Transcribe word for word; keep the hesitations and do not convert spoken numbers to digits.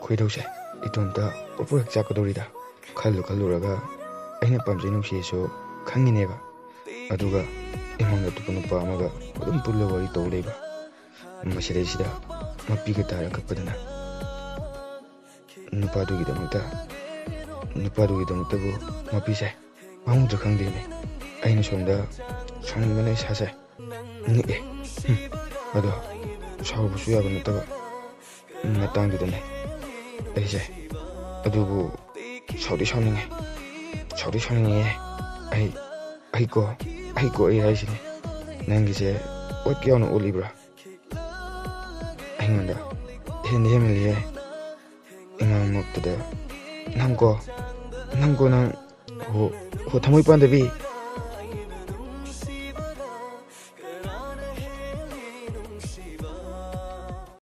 ꯈꯣꯏꯗꯧꯁꯦ ꯏꯇꯣꯝꯇ ꯄ꯭ꯔꯣꯛ ꯄ꯭ꯔꯣꯛ ꯍꯦꯛ ꯆꯥꯛꯀꯗꯧꯔꯤꯗ꯫ ꯈꯜꯂꯨ ꯈꯜꯂꯨꯔꯒ ꯑꯩꯅ ꯄꯥꯝꯖꯩ ꯅꯨꯡꯁꯤꯁꯨ ꯈꯪꯉꯤꯅꯦꯕ, ꯑꯗꯨꯒ ꯑꯩꯉꯣꯟꯗ ꯑꯇꯣꯞꯄ ꯅꯨꯄꯥ ꯑꯃꯒ ꯑꯗꯨꯝ ꯄꯨꯜꯂ ꯋꯥꯔꯤ ꯇꯧ ꯂꯩꯕ꯫ ꯃꯁꯤꯗꯩꯁꯤꯗ ꯃꯄꯤꯒ ꯇꯥꯔ ꯀꯞꯄꯗꯅ ꯅꯨꯄꯥꯗꯨꯒꯤꯗꯃꯛꯇ ꯅꯨꯄꯥꯗꯨꯒꯤꯗꯃꯛꯇꯕꯨ ꯃꯄꯤꯁꯦ ꯄꯥꯝꯃꯨꯗ꯭ꯔꯥ ꯈꯪꯗꯦꯅꯦ꯫ ꯑꯩꯅ ꯁꯣꯝꯗ ꯁꯥꯎꯅꯤꯡꯕꯅ ꯏꯁꯥꯁꯦ ꯅꯤꯛꯑꯦ꯫ ꯍꯨꯝ, ꯑꯗꯣ ꯁꯥꯎꯕꯁꯨ ꯌꯥꯕ ꯅꯠꯇꯕ ꯃꯇꯥꯡꯗꯨꯗꯅꯦ ꯑꯩꯁꯦ꯫ ꯑꯗꯨꯕꯨ ꯁꯥꯎꯗꯤ ꯁꯥꯎꯅꯤꯡꯉꯦ, ꯁꯥꯎꯗꯤ ꯁꯥꯎꯅꯤꯡꯉꯦ꯫ ꯑꯩ ꯑꯩꯀꯣ ꯑꯩꯀꯣ ꯑꯩ ꯍꯥꯏꯁꯤꯅꯦ꯫ ꯅꯪꯒꯤꯁꯦ ꯑꯣꯠꯀꯦ ꯌꯥꯎꯅ ꯑꯣꯠꯂꯤꯕ꯭ꯔꯥ? ꯑꯩꯉꯣꯟꯗ ꯍꯦꯟꯗꯤ ꯍꯦꯟꯃꯜꯂꯤꯍꯦ꯫ ꯏꯉꯥꯡꯃꯛꯇꯗ ꯅꯪꯀꯣ ꯅꯪꯀꯣ ꯅꯪ ꯍꯣ ꯍꯣ ꯊꯃꯣꯏ ꯄꯥꯟꯗꯕꯤ꯫